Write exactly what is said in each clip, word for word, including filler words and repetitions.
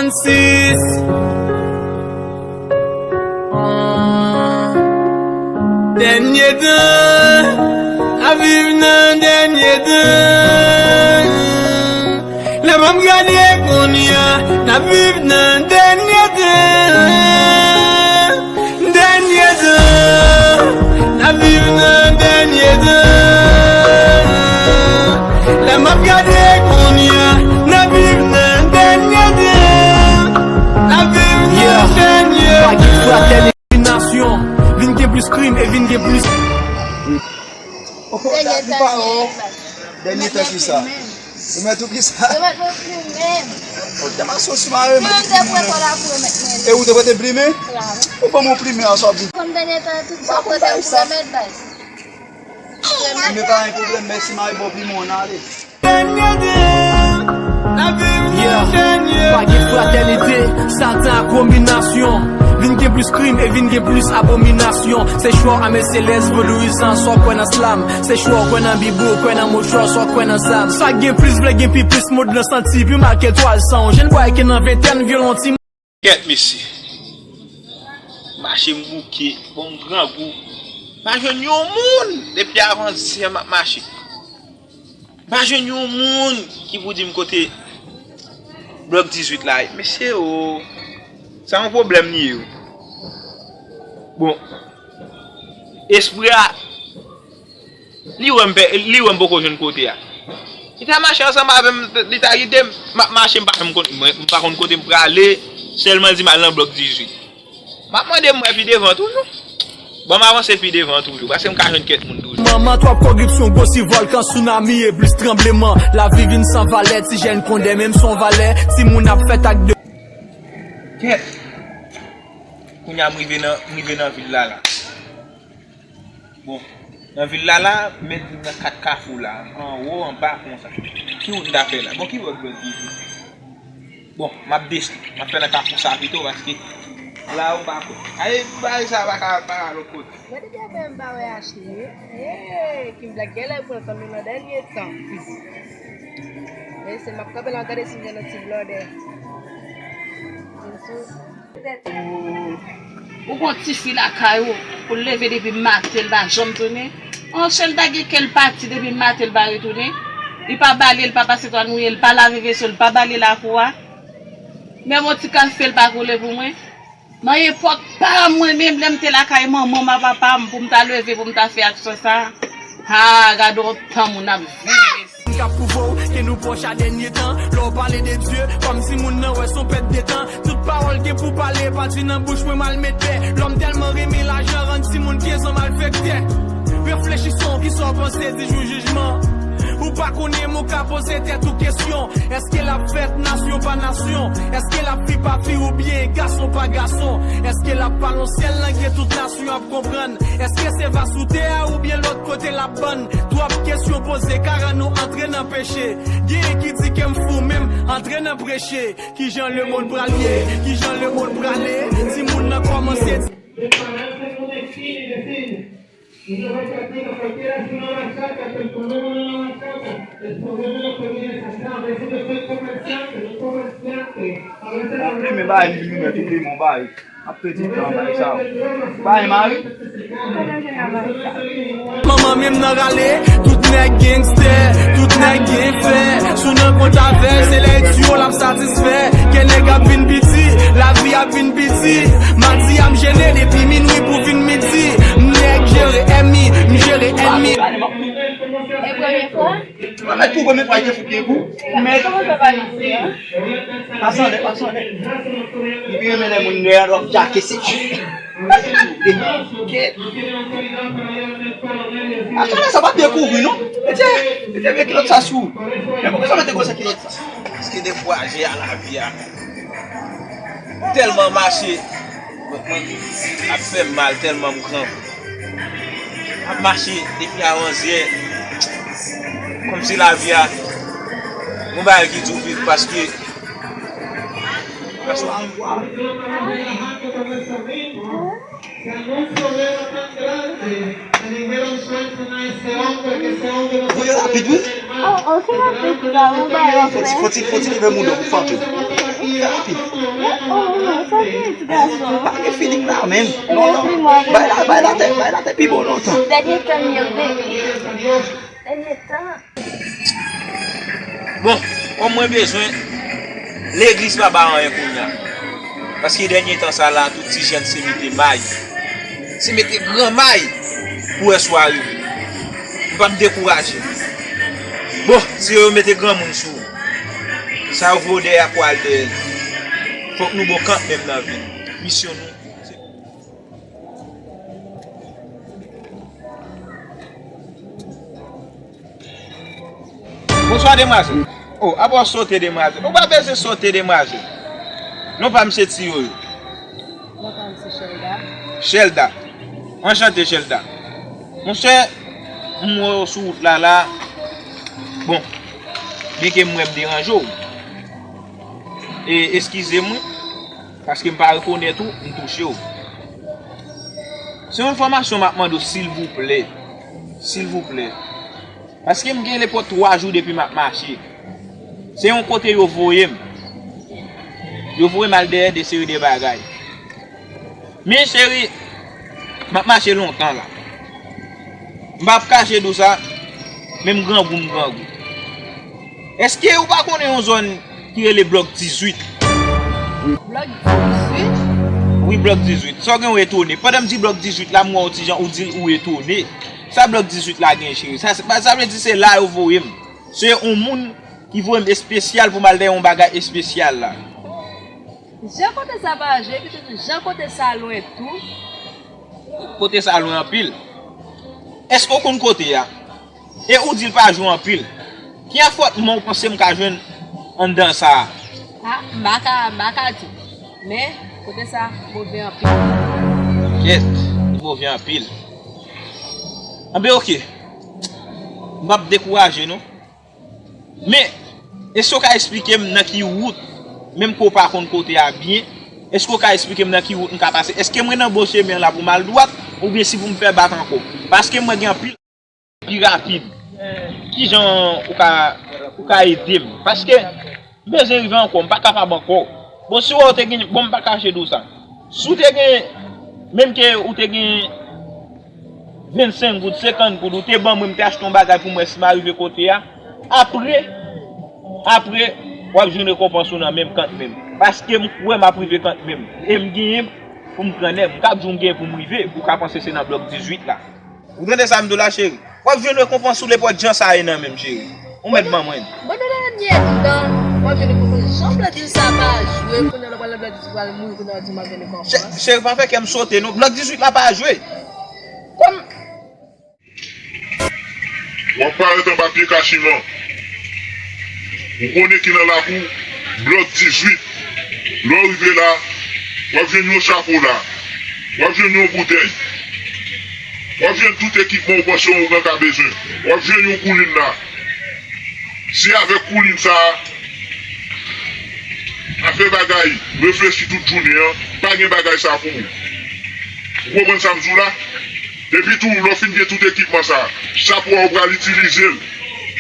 Sis. Dènye tan, n ap viv nan dènye tan. Lè m ap gade kounye a, n ap viv nan dènye tan. Dènye tan, n ap viv nan dènye tan. Lè m ap gade kounye a, n ap viv nan dènye tan. N ap viv nan dènye tan. Pa gen fratènite, nasyon, vin gen plis krim e vin gen plis. Dènye tan, dènye tan ki sa? Remèt ou kisa? Remèt mwen plimen m. Ou te mache sou mare, remèt ou plimen. Mwen te pran kòl la pou remèt mwen li. E ou te prete plimen? Klaro. Ou ban mwen plimen an, sa w ap di? Kòm dènye tan, tout sa w prete pou remèt, baz. Plimen pa gen pwoblèm, mèsi, mari, bon plimen, ann ale. Yeah. Pa gen fratènite, Satan ak konbinasyon. Vin gen plis krim e vin gen plis abominasyon. Se chwa ame selès, vodouyizan, sa w kwè nan slam. Se chwa w kwè nan Bib ou, kwè nan mo chwa, sa w kwè nan zam. Sa gen plis vle gen pi plis, mond lan santi pi mal ke twal san. Yon jenn bway ki nan ventèn, vyolon ti. Kèt mesye. Mache m bouke, bon m grangou. Pa jwenn yon moun depi avan zè m ap mache. Pa jwenn yon moun ki pou di m kote blòk dizuit la ye. Mesye o, sa yon pwoblèm li ye wi. Bon, espri a, li wè m pè, li wè m poko jwenn kote a. Li ta mache ansanm avè m, li ta gide m, m ap mache, m pa janm konn, mwen, m pa konn kote m prale, sèlman l di m al nan blòk dizuit. M ap mande m wè pi devan toujou. Ban m avanse pi devan toujou, paske m ka jwenn kèk moun toujou. Manman, twòp koripsyon, gwo si vòlkan, sounami e plis tranbleman. Lavi vin san valè, ti jèn kondè, menm son valè, timoun ap fèt ak de. Kèt! Kounye a m rive nan, m rive nan vil la la. Bon, nan vil la la, m mèt vin nan kat kafou la. Anwo, anba, konsa. Ki wout m ta fè la? Bon, ki wout blòk dizuit? Bon, m ap desann. M ap fè nan kafou sa pito, paske la, ou pa kwè. Ay, bagay sa pa ka, pa ka lòt kote. Gade byen, byen, m pa wè Ashley. Hey, Kim Black, genlè pran kòm nan dènye tan. E se m ap kanpe la, gade si m gen yon ti blòdè. Vin sou. Ou gon tifi lakay ou, pou l leve depi maten, l pa janm tounen. An, sèl ta gen kè l pati depi maten, l pa retounen. Li pa bale, l pa pase twa nwit, l pa lave veso, l pa bale lakou a. Menm yon ti kafe, l pa koule pou mwen. Nan epòk pa mwen menm, lè m te lakay manman m ak papa m, pou m ta leve, pou m ta fè aksyon sa a. Ha, gade yon tan moun ap viv. K ap pwouve w ke nou pwòch a dènye tan. Lè w pale de Dye, kòmsi moun nan wè s on pèt de tan. Tout pawòl gen pou pale, pati nan bouch mwen m al met bè. Lòm tèlman renmen lajan, rann timoun pyezon malfektè. Reflechi sou kisa w panse di jou jijman. Ou pa konnen, men w ka poze tèt ou kesyon. Èske l ap fèt nasyon pa nasyon? Èske l ap fi pa fi oubyen gason pa gason? Èske l ap pale yon sèl lang ke tout nasyon ap konprann? Èske se va sou tè a oubyen lòt kote l ap bann? Twòp kesyon poze ka rann nou antre nan peche. Genyen ki di ke m fou, men m antre nan preche. Kijan lemonn pral ye? Kijan lemonn prale? Timoun nan kòmanse di. Ap plimen bagay, m vin remèt ou plimen w bay. Ap pèdi tan bay sa yo. Bay mari. Manman menm nan rale, tout nèg gangstè, tout nèg gen fè. Si w nan kont avè l, se lè l di w l ap satisfè. Kè nèg ap vin piti, lavi ap vin piti. Madi a m jene depi minwi pou vin midi. M nèg jere ènmi, m jere ènmi. E premye fwa? Mwen mèt tou premye fwa, li te fout gen gou. Mèt. Kòman sa pa nan fè a? Pase anlè, pase anlè. Li pi renmen lè moun dèyè l w ap djake se. Kèt. Atò la sa pa dekouvri non. Mete, mete vye kilòt sa sou. Men poukisa w mete gwo kilòt sa? Paske defwa je a lavi a. Tèlman mache, mwen, mwen ap fè m mal tèlman m kranpe. Ap mache depi a onzè, kòmsi lavi a gon bagay ki di w viv paske, paske Ou ye rapid wi. Fò ti, fò ti, fò ti leve mouda pou fache. Rapid. Oh, sa gen ti gason. Pa gen feeling la menm. Non, non. Bay la, bay la tèt, bay la tèt pi bon lontan. Dènye tan m yo bebe. Dènye tan. Bon, kòm mwen bezwen, legliz pa ba anyen kounye a. Paske dènye tan sa la, tout ti jèn se mete may. Se mete gran may pou wè swa rive. M p ap dekouraje. Bon, si yo mete granmoun sou ou, sa yo voye w dèyè a pou al dèyè l. Fòk nou bon kanmenm nan vi n. Misyon nou, se Bonswa, demwazèl. Oh, apa w sote, demwazèl? Ou pa bezwen sote, demwazèl. Non pa m se Ti Yoyo. Non pa m se Chelda. Chelda. Anchante, Chelda. Monchè, m wè w sou wout la, la. Bon, byenke m wè m deranje w. E eskize m, wi, paske m pa rekonèt ou, m touche w. Se yon enfòmasyon m ap mande w, silvouplè. Silvouplè. Paske m gen nenpòt twa jou depi m ap mache. Se yon kote yo voye m. Yo voye m al dèyè de seri de bagay. Men cheri, m ap mache lontan la. M p ap kache di w sa, men m grangou, m grangou. Èske ou pa konnen yon zòn ki rele Blòk dizuit? Blòk dizuit? Wi, Blòk dizuit. Sa w gen w etone? Pandan m di Blòk dizuit la, m wè w ti jan, ou di ou etone. Sa Blòk dizuit la gen, cheri? Sa, sa, sa vle di se la yo voye m. Se yon moun ki voye m espesyal pou m al dèyè yon bagay espesyal la. Jan kote sa pa jwe, epi tou, jan kote sa lwen tou. Kote sa lwen anpil. Èske w konn kote a? E ou di l pa jwe anpil. Ki afwontman w panse m ka jwenn anndan sa a? A, m pa ka, m pa ka di. Men, kote sa move anpil. Kèt, li move anpil. Anben, oke. M p ap dekouraje, non. Men, èske w ka esplike m nan ki wout, menm ke w pa konn kote a byen, èske w ka esplike m nan ki wout m ka pase? Èske mwen nan bon chemen an la pou m al dwat, oubyen si pou m fè bak ankò? Paske mwen gen anpil pi rapid. Kijan ou ka, ou ka ede m? Paske m bezwen rive ankò, m pa kapab ankò. Bon, si w te gen, bon, m pa kache di w sa. Si w te gen, menm ke ou te gen vennsenk goud, senkant goud, ou te ban mwen, m te achte yon bagay pou mwen si m a rive kote a. Apre, apre, w ap jwenn rekonpans ou nan menm kanmenm. Paske m kwè m ap rive kanmenm. E m genyen pou m pran nèg. M ka di w m genyen pou m rive. Ou ka panse se nan Blòk dizuit la. Ou tande sa m di w la, cheri? W ap jwenn rekonpans ou, nenpòt jan sa ye nan menm, cheri. Ou mèt ban mwen. Bon, nan dènye tan, w ap jwenn rekonpans. Jan w di sa pa jwe, kounye a l ap pral nan Blòk dizuit, pral mouri, kounye a w di m ap jwenn rekonpans. Chè-, cheri, pa fè kè m sote, non. Blòk dizuit la pa jwe. Kòm W ap parèt anba pye kachiman. Ou konnen ki nan lakou, Blòk dizuit. Lè w rive la, w ap jwenn yon chapo la. W ap jwenn yon boutèy. W ap jwenn tout ekipman ou panse yon ougan ka bezwen. W ap jwenn yon koulin la. Se avèk koulin sa a, afè bagay, reflechi tout jounen an, pa gen bagay sa pou ou. Ou konprann sa m di w la? Epi tou, lè w fin gen tout ekipman sa a, chapo a ou pral itilize l.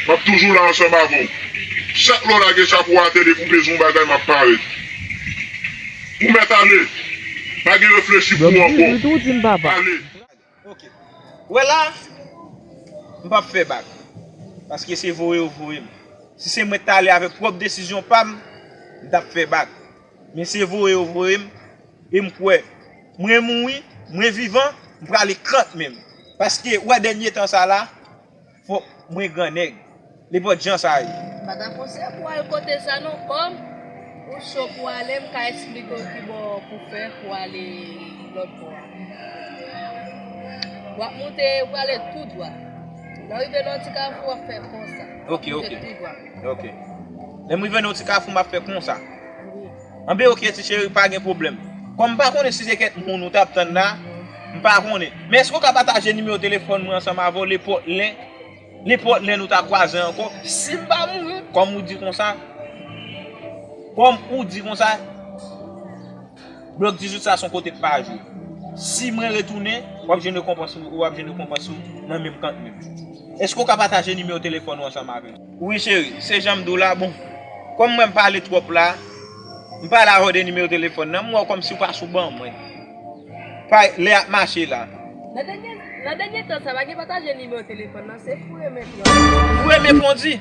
M ap toujou la ansanm avè w. Chak lè w lage chapo a atè, depi w bezwen yon bagay, m ap parèt. Ou mèt ale. Pa gen reflechi pou ou ankò. Ou di m papa. Ale. Ok. Ou wè la, m p ap fè bak. Paske se voye yo voye m. Si se mwen t ale avèk pwòp desizyon pa m, m t ap fè bak. Men se voye yo voye m, e m kwè, mwen mouri, mwen vivan, m prale kanmenm. Paske, ou wè dènye tan sa la, fòk mwen grannèg. Nenpòt jan sa ye. M pa ta panse pou al kote sa non, kòm ou cho pou ale, m ka esplike w kibò pou fè pou ale lòt bò a. W ap moute, w prale tou dwat. Lè w rive nan yon ti kafou, w ap fè konsa. Ok, ok. Moute tou dwat. Ok. Lè m rive nan yon ti kafou, m ap fè konsa. Wi. Anben, ok, ti cheri, pa gen pwoblèm. Kòm m pa konnen si se kèk moun ou t ap tann la, m pa konnen. Men èske w ka pataje nimewo telefòn mwen ansanm avè w, nenpòt lè, nenpòt lè nou ta kwaze ankò, si m pa mouri, kòm ou di konsa, kòm ou di konsa, Blòk dizuit sa se yon kote k pa jwe. Si mwen retounen, w ap jwenn rekonpans ou, w ap jwenn rekonpans ou nan menm kanmenm. Èske w ka pataje nimewo telefòn ou ansanm avè m? Wi, cheri, se jan m di w la, bon, kòm mwen m pale twòp la, M pale avè w de nimewo telefòn nan, m wè w kòmsi w pa sou ban mwen. Pa lè ap mache la. Nan dènye, nan dènye tan sa, pa gen pataje nimewo telefòn nan, se foure men pran. Foure men pran w di?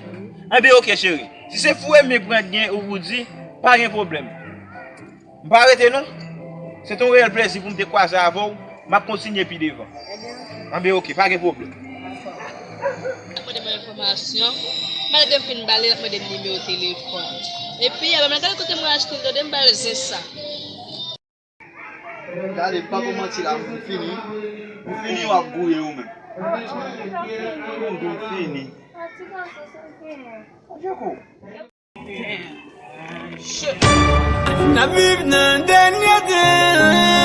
Anben, oke, cheri. Si se foure men pran gen ou pou di, pa gen pwoblèm. M pa rete non. Se te yon reyèl plezi pou m te kwaze avè w. M ap kontinye pi devan. Anben, oke, pa gen pwoblèm. L ap mande mwen enfòmasyon. Malgre m fin ba li, l ap mande m nimewo telefòn. Epi, a, mwen gade kote mwen achte l, tande m ba l zen sa. Gade, m pa pou manti la, m fini. M fini, w ap gouye ou menm. M fini. N ap viv nan dènye tan.